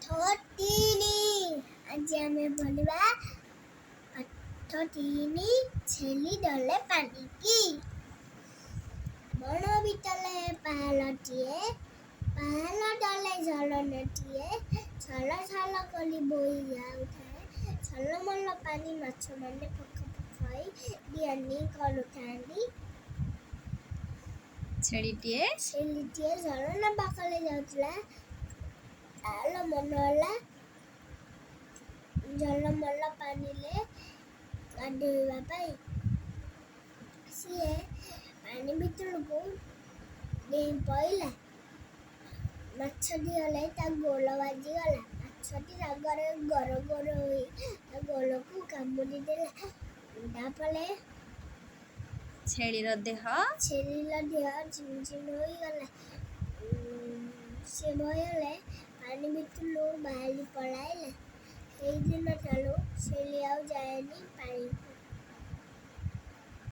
3। ଆଜି ଆମେ ପଢ଼ିବା ପାଠ 3, ଛେଳି ଡଲେ ପାଣିକି। ବଣ ଭିତରେ ପାହାଲଟିଏ, ପାହାଲ ତଳେ ଝରଣାଟିଏ ଛଲ ଛଲ କରି ବୋହି ଯାଉଥାଏ। ଝଲମଲ ପାଣି, ମାଛମାନେ ପଖ ପଖ ହୋଇ ଡିଆଁ କରୁଥାନ୍ତି। ଛେଳିଟିଏ ଛେଳିଟିଏ ଝରଣା ପାଖରେ ଯାଉଥିଲା। ତାର ମନ ହେଲା ଝଲମଲ ପାଣିରେ ଗାଧୋଇବା ପାଇଁ। ସିଏ ପାଣି ଭିତରକୁ ଡେଇଁ ପଇଲା। ମାଛ ଦିହରେ ତା ଗୋଡ଼ ବାଜିଗଲା। ମାଛଟି ରାଗରେ ଗର ଗର ହୋଇ ତା ଗୋଡ଼କୁ କାମୁଡ଼ି ଦେଲା। ତାପରେ ଛେଳିର ଦେହ ଛେଳିର ଦେହ ଝିମଝିମ ହୋଇଗଲା। ସେ ଭୟରେ ପାଣି ଭିତରୁ ବାହାରି ପଳାଇଲା। ସେଇଦିନ ଠାରୁ ଛେଳି ଆଉ ଯାଏନି ପାଣିକୁ।